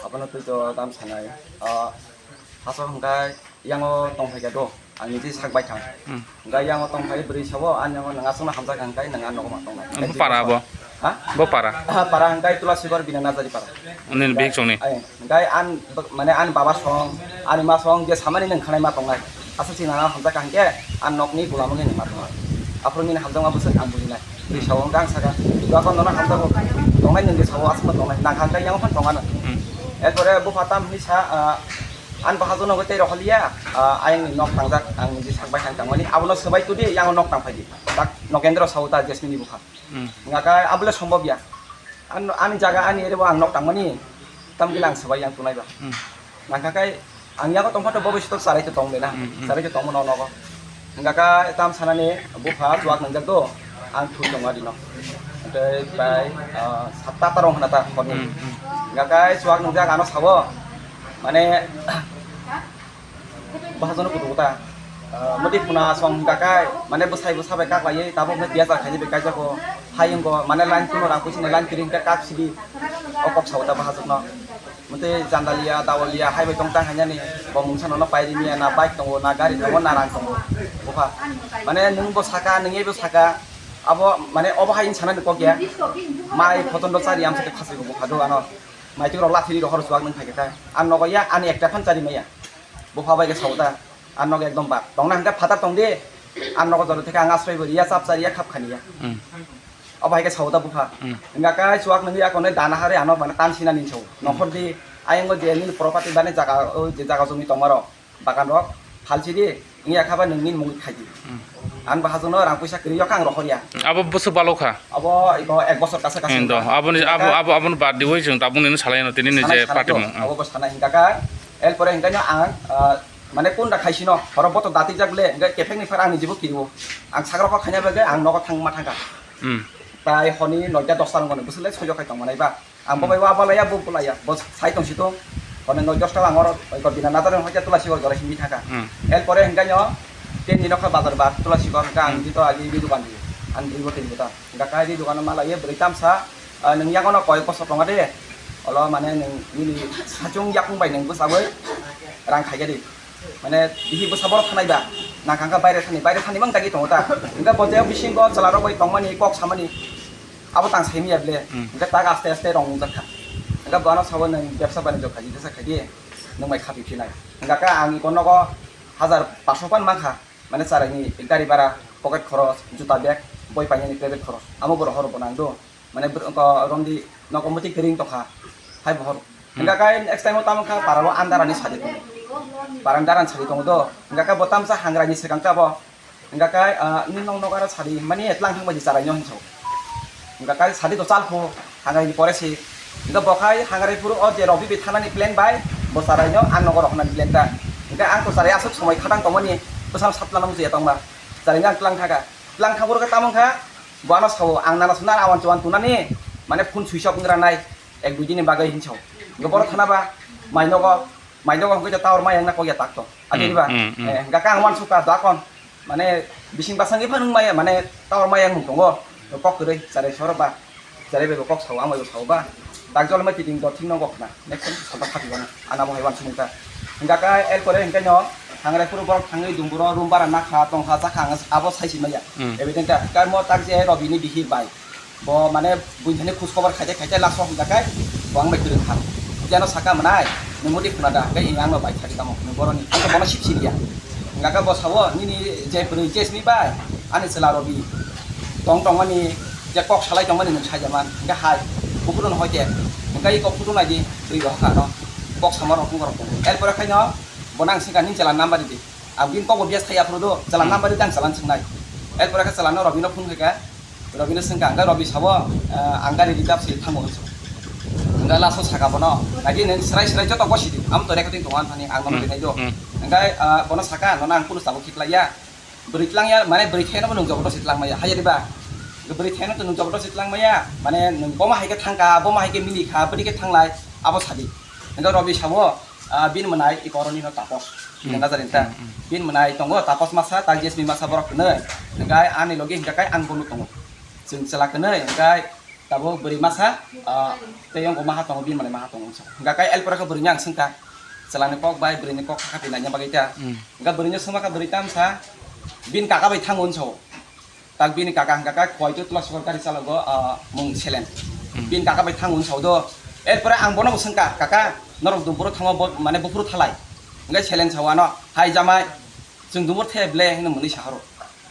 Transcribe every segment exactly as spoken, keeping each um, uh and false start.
Abono twi to tam sanai. Ah, asok hwnkhe yango tongphai kha do. Ang niji sak bai thang. Hmm. Hwnkhe yango tongphai bwrwi sabo, "Ani yango nwng aswkno hamjak," hwnkhe nwng ano nogo ma tongnai. Bo para bo? Ha? Bo para? Ah, para hwnkhe Tulasigor Bina Nazari para. Nini bihik chongni? Ai, hwnkhe an, mane ani baba song, ani ma song, je samani nwng khanai ma tongnai. Aswk se nana hamjak kha hwnkhe, an nokni bulamungni nwng ma tongnai. Aphuru nini hamjakma bwswk ang bujinai. Bwrwi sabo hwnkhe ang sakha, "Dokan nono hamjago, tongnai nwng de sabo aswkno tongnai, nang kha hwnkhe yango phano tongano." Hmm. Erpore bupha tam hinwi sa, ah, "Ani bahai jono hwnkhe tei rohorliya, ah, ayangni nok tangjak, ang niji sak bai thang tangmani, abono swbai tudi, yango nok tangphai di." Tak Nokendro sao ta Jasmine ni bupha. Hmm. Hwnkha khe abole sombobya. An-, ani jaga ani ere bo ang nok tangmani, tamkhe ang swbai yang tunai ba. Hmm. Nangkha khe ang yago tongpha to bo bisingo charai to tong bena. Hmm, hmm. Charai to tongmano nogo. Hwnkha khe tam sanani bupha chuak nwngjak do, ang thwi tongo adino. Tei bai, ah, satta tarong hwna ta horni. Hmm, hmm. Hwnkha khe chuak nwngjak ano sabo, mane, Bahajono kudu ta. Ah, mudi phuna song hwnkha khe, mane bwsai bwsa bai kak laiwi, tabuk hwnkhe tiyachar khainwi bai kaijago. Hai wngkho, mane line kuno rang puisini line kwrwi hwnkhe kak sidi. O kok sao ta bahajokno. Mute jandaliya, dawaliya, hai bai tong tang hainani. Bo mungsa nono pai rimiya, na bike tongo, na gari tongo, na rang tongo. Bupha. Mane nwng bo saka, nwng ebo saka. Abo mane obo hai wng sanani kok ya. Mai photondo chari amsa khe khasri bo bupha do ano. Mai twi rok lathi ri rohor chuak nwng phai khe ta. Ang nogo ya, ani ekta phan chari maya. Bupha bai khe sao ta, "Ang nogo ekdom bad. Tongna hwnkhe phatar tong di. Ang nogo jora theke ang asroi bo riya, chap cha riya, khap khaniya." Hmm. Obo hai khe sao ta bupha. Hmm. Hwnkha khe chuak nungwi akonwi dana harwi ano mane tan sinani sao. Hmm. Nokhor di, ayang o je nini property bani jaga, o je jaga jumi tongma rok, bagan rok, phalsi di, wngya kha ba nwng nini mungwi khai di. Hmm. Ang bo hachwkno rang puisa kwrwi o kha ang rohor ya. Abo bwswk balo kha? Abo iko ek bosor kasa kasa Indo, wngkha. Aboni, abo, Hwnkha abo, aboni bad diwi chwng tabuk nini salai no tini ni sanai je sana party to, mung. Hmm. Abo bo sanai hwnkha kha. Erpore hwnkha no ang, ah, Mane kunda khaisino, horo boto dati jak le, hingke kephek ni phar ang ni jibo kiriwo. Ang sagra kok khaina bagwi ang nogo thang ma thangkha. Hmm. Prai honi noita dosta rok mane bwswk le soijo khai tong manai ba. Ang bo Hmm. bai wa balaya, bo bulaya, bo sai tong si to. Hone noi dosta ang oro, oi ko bina nadar hoi ja tula si oi gore simi thangkha. Hmm. Er pore hingke nyo, ten ni nokha bazar ba tula si gor hingke ang Hmm. jito agi bi dukan di. Ang ri bo tin bota. Hingke kai di dukan ma lai ye bwrwi tamsa, ah, nung yago no koi koso tonga de. Olo mane nung nini sachung yakung bai nung bwsagoi rang khai di. Mane, bihi bwsa borok thanai ba? Nang kha khe baire thani, baire thani mang dagi tongo ta. Hingke bo je bisingo chwla rok bai tongmani, kok samani, abo tang sai manya bele. Hmm. Hingke tak aste aste rong nung jak kha. Hingke bo ano sabo nwng bebsa banijyo khaidi, tesa khaidi, nwng bai khapi phinai. Hingke khe ang iko nogo hajar paso pan mang kha. Mane charaini gari bhara, pocket khoros, juta bag, boi painani private khoros. Amo borok horo bo nang do. Mane br-, ko romdi nogo muti kering tokha, hai bohor. Hmm. Hingka kai next time o tamo kha para o andar ani sadi tongo. Para andar ani sadi tongo do. Hingka kai bo tamsa hangrai ni swkang kha bo. Hingka kai, ah, ni nong nogo aro sadi mani etlang thang bai di charai nyo hinso. Hingka kai sadi to chal pho hangrai ni pore si. Hingka bo khai hangrai phuru o je Robi bi thanani plan bai bo charai nyo ang nogo rok nani plan ta. Hingka ang to charai aswk somoi khatang tongmani bwsang satla nang je tongma. Charai nyo ang tlang thaka. Tlang thang phuru khe tamo kha. Bo ano sao, ang nana suna awan chuan tunani, mane phone switch off wngranai, ek dui dini bagwi hinwi sao. Hingke borok thana ba, mai nogo, mai nogo hingke tower mai wngna kok ya tak to. Adi Hmm, ba, hmm, hmm. Eh, hingke ang wan suka dakon, mane bising basang iphang wng maya, mane tower mai wng tongo, kok kwrwi, chare soro ba, chare bebo kok sao, amai bo sao ba, tak jol mai titing dot thing nogo khna. Next time salta khati bana. Ana bo hai wan sumung ta. Hingka ka el kore hingka no. Hangrai phuru borok thangwi dum buro room bara nakha tongkha chakha ang abo sai si maya. Hmm. Evident ta. Ka mo tak je Robi ni bihir bai. Bo mane buini thani khus khobor khaite khaite last o hingka kai. Bo ang bai kwrwng kha. Jeno saka manai. Ni mudi khuna da. Kai ang no bai thari tamo. Ni boroni. Ang bono sip sip ya. Hingka ka bo sao nini je bwrwi je sini bai. Ani chwla Robi. Tong tongmani je kok salai tongmani nwng saijama hingke hai buphuru no hoite hingke iko photo naidi twi rohor kha no kok sama rok wng rok tongo. Erpore khaino bo nang singka nini chwla number ridi ang bini kok bo bias thaya phuru do chwla Hmm. number ridi ang chwla swknai. Erpore khe chwla no Robi no phone khaikha Robi no swngkha hingke Robi sabo, eh, ang gari reserve se thango hinwi. Hingke last o saka bono naidi nwng srai srai joto gosidi amo to recording tongo ani thani ang bono Hmm. rinai do. Hmm. Hingke, eh, bono saka nono ang kunu sabo khiklaiya. Bwrwi tlang ya, mane bwrwi theno nwng joboto se tlang maya, hai ya diba? Bwrwi theno nwng joboto se tlang maya, mane nwng boma hai khe thang kha, boma hai khe mili kha, bwrwi khe thanglai, abo sadi. Hingke Robi sabo, ah, bini mwnai iko oro nino Tapos. Hmm. Bini nazar inta. Hmm, hmm. Bini mwnai tongo Tapos masa, tak Jesmi masa borok hwnwi. Hingke ani logi hingke kai ang bonu tongo. Chwng chwla hwnwi, hingke Abo bwrwi masa, ah, tei yongko maha tongo, bini manwi maha tongo wngsa. Hingka khe elpore khe bwrwini ang swngkha, chwlani kok bai bwrwini kok kha khapi naina bagwi ta. Hmm. Hingka bwrwini swngma kha bwrwi tamsa, bini kaka bai thango wngsa o. Tak bini kaka hingka khe khwai twi twla sokor gari chalogo, ah, mung Selen. Hmm. Bini kaka bai thango wngsa o do. Elpore ang bono bo swngkha, "Kaka, norok dumphuru thango bo, mane buphuru thalai." Hingkhe Selen sao ano, "Hai jamai, chwng dumphuru thaya ble," hino mwnwi sahoro.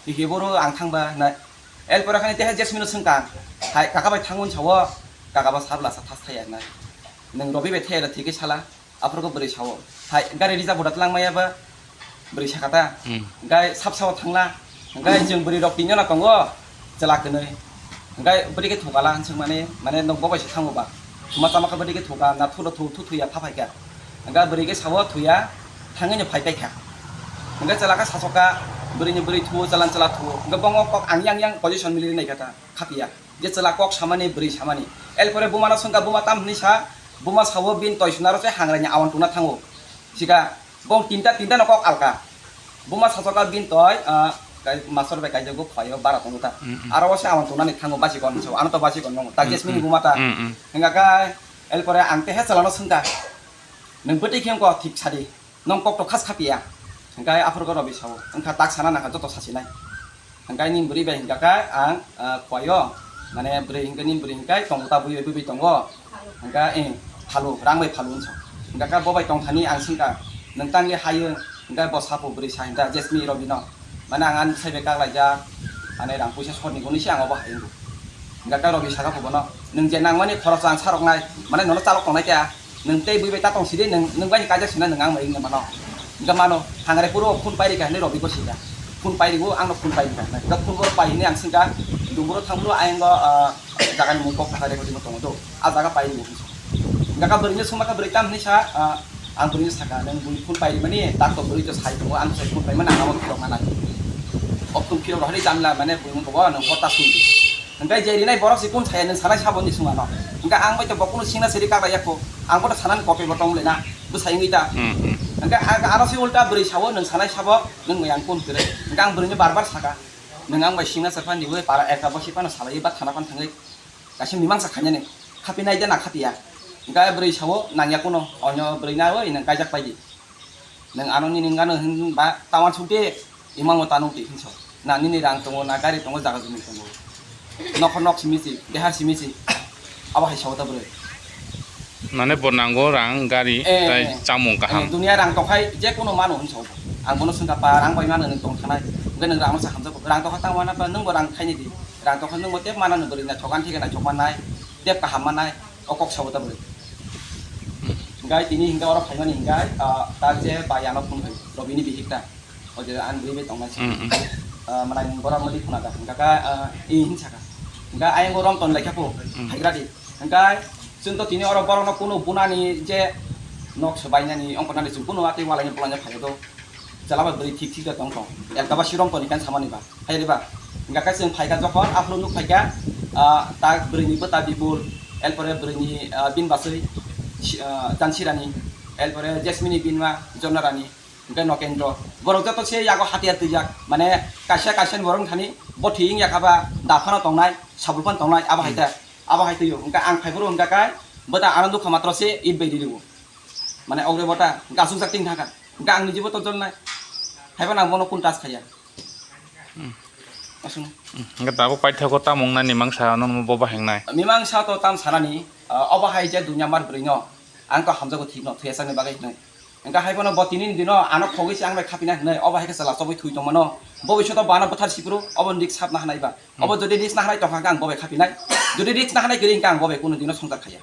Hihi boro ang thangba hinai. Elpore khe teha Jasmine no swngkha, "Hai, kaka bai thango wngsa o, kaka bo sabla sa thas thaya hinai. Nwng Robi bai thaya da thikhe sala." Aphuru khe bwrwi sao, "Hai, gari reserve bo da twlang maya ba?" Bwrwi sakha ta. Hmm. Hingkhe sab sao thangla. Hingkhe chwng bwrwi rok tinjona tongo, chwla kwnwi. Hingkhe bwrwi khe thukala, hwnchwk mani, mane, "Nwng bo bai se thango ba? Thuma chama khe bwrwi khe thuka, na thulo thu, thu, thuya, pha phaikha." Hingkhe bwrwi khe sao, "Thuya," thangwi no phai paikha. Hingkhe chwla khe sachokha, bwrwini bwrwi thuo, chwlani chwla thuo. Hingkhe bongo kok ang yang yang position miliri naikha ta. Khapiya. Je chwla kok samani, bwrwi samani. Elpore buma no swngkha, buma tam hwnwi sa, buma sao bini toi sunaro se hangraini awan tungna thango. Sika, bong tinta, tinta no kok alka. Buma sasoka bini toi, ah, kai-, master bai kaijago khwlaio bara tongo ta. Mm, mm. Aro o se awan tungnani thango basi kon sao, ano to basi kon nongo. Ta Mm, Jasmine ni mm, buma ta. Mm, mm. Hingka khe, elpore ang teha chwla no swngkha. Nwng bwtwi khe wngkha thik sadi. Nwng kok to khas khapiya. Hingkhe aphuru khe Robi sao. Wngkha tak sana nangkha joto sasinai. Hingkhe nini bwrwi bai hingkha khe ang, ah, khwlaio. Mane bwrwi hingkhe nini bwrwi hingkhe tongo ta bui bai bui bai tongo. Hingkhe, eh, phalu, rang bai phalu wngsa. Hingkha khe bo bai tongthani ang swngkha. Nwng tangwi haio. Hingkhe bo sapo bwrwi sa hingkha Jasmine Robi no. Mane ang ani bwsai bai kak laijak, ani rang puisa sor ni hwnwi se ang obo hai wngkha. Hingkha khe Robi saka phubo no, "Nwng je nangmani khoroch ang sarok nai, mane nono chalok tongnai khe, nwng tei bui bai ta tong sidi, nwng, nwng bai kaijak sina nwng ang bai wngya mano." Hingkha mano, hangre phuru phone pai rikha hinwi Robi ko sika. Phone pai rigo, ang no phone pai rikha hinwi. Hingkha phone bo pai hinwi ang swngkha, "Dumphuru thangboro ayang go, ah, jaga ni mung kok thai rikha timo tongo do." A jaga pai ringo hinwi sa. Hingkha khe bwrwino swngma khe bwrwi tam hinwi sa, ah, ang bwrwino saka, "Nwng bui phone pai rimani, tak to bwrwi to sai tongo, ang sai phone pai mani, ang abo phirok manai." O phone phirok rohorwi jamla mane bwrwino bobo nwng hota sung di. Hingkhe je rinai borok se phone saya nwng sanai sabo hinwi swng ano. Hingkha ang bai to bo kunu singna siri kak raya kho. Ang bo to sanani kopi bo tong le na, bwsai wngwi ta. Hmm, hmm. Hingkha ang aro se ulta bwrwi sao nwng sanai sabo nwng bai ang phone kwrwi. Hingkha ang bwrwino bar bar saka. Nwng ang bai singna sa phan di bai para ekta bosi phano salai ba thana phan thangwi. Kaisa mimangsa khainani, khapinai de na khapiya. Hingkhe bwrwi sao, "Nangya kuno, onyo bwrwi na oi, nwng kaijak pai di. Nwng ano nini wngano hwn ba tawan suk de, imang bo tano twi," hwn sao. "Na nini rang tongo, na gari tongo, jaga jumi tongo. Nokhor nok simi si, behar simi si." Abo hai sao ta bwrwi. Mane bo nango rang, gari, eh, tai eh, chamung kaham. Eh, dunia rang tongkhai je kuno mano hwn sao. Ang bono swngkha pa, rang bai mano nwng tong thanai. Hingkhe nwng rang no sa hamjak, rang tongkha tang wana pa, nwng bo rang khaini di. Rang tongkha nwng bo tei mano nwng bwrwi naithok ani thik naithok mannai, tei kaham mannai, o kok sao ta bwrwi. Hingkhe tini hingkhe oro phaimani hingkhe, ah, ta je bai ano phone khai, Robini bihik ta. O je ang bwrwi bai tongnai se. Mm, mm. Ah, manai borok mali khuna da. Hingkhe ka, ah, i hin saka. Hingkhe ayang bo rom ton laikha po, mm, haigra di. Hingkhe chwng to tini oro borok no kuno bunani je nok se bainani ongkha nani chwng kuno atwi walai ni bolai no phai do. Chwla bai bwrwi thik thik da tong tong. Elka ba sirom toni kan samani ba. Hai riba. Hingka khe chwng phaikha jokhon, aphuru nuk phaikha, ah, ta bwrwini bwta Bipul, erpore bwrwini, ah, bini bachwi, si-, ah, Jansirani, erpore Jasmine ni bini ma Jonnarani, hingke Nokendro. Borok joto se yago hatiyar twijak. Mane kaisa kaisa ni borok wngthani bo thwi wngya kha ba da phano tongnai, sabul phano tongnai, abo hai ta, abo hai twi o. Hingke ang phai phuru hingka khe bwta ano dukha matro se it bai riri o. Mane ogre bota gasuk jak ting thangkha. Hingke ang nijibo to jolnai. Haiba nang bono kun tas khaiya. Hmm. Aswk. Hmm. Hingke tabuk paithago tamo wngnani mangsa no bo bahengnai. Mimangsa to tam sanani, ah, obo hai je dunya mar bwrwi no. Ang to hamjago thik no, thwiya sakni bagwi hinwi. Hingke hai bono bo tini ni dino ano khogwi se ang bai khapina hinwi, obo hai khe chwla chobwi thwi tongmano. Bo bisoto bo ano bwthar sipro, obo risk sapna hanai ba. Hmm. Obo jodi risk na hanai tongkha hingke ang bo bai khapinai. Jodi risk na hanai kwrwi hingke ang bo bai kunu dino songchar khaiya.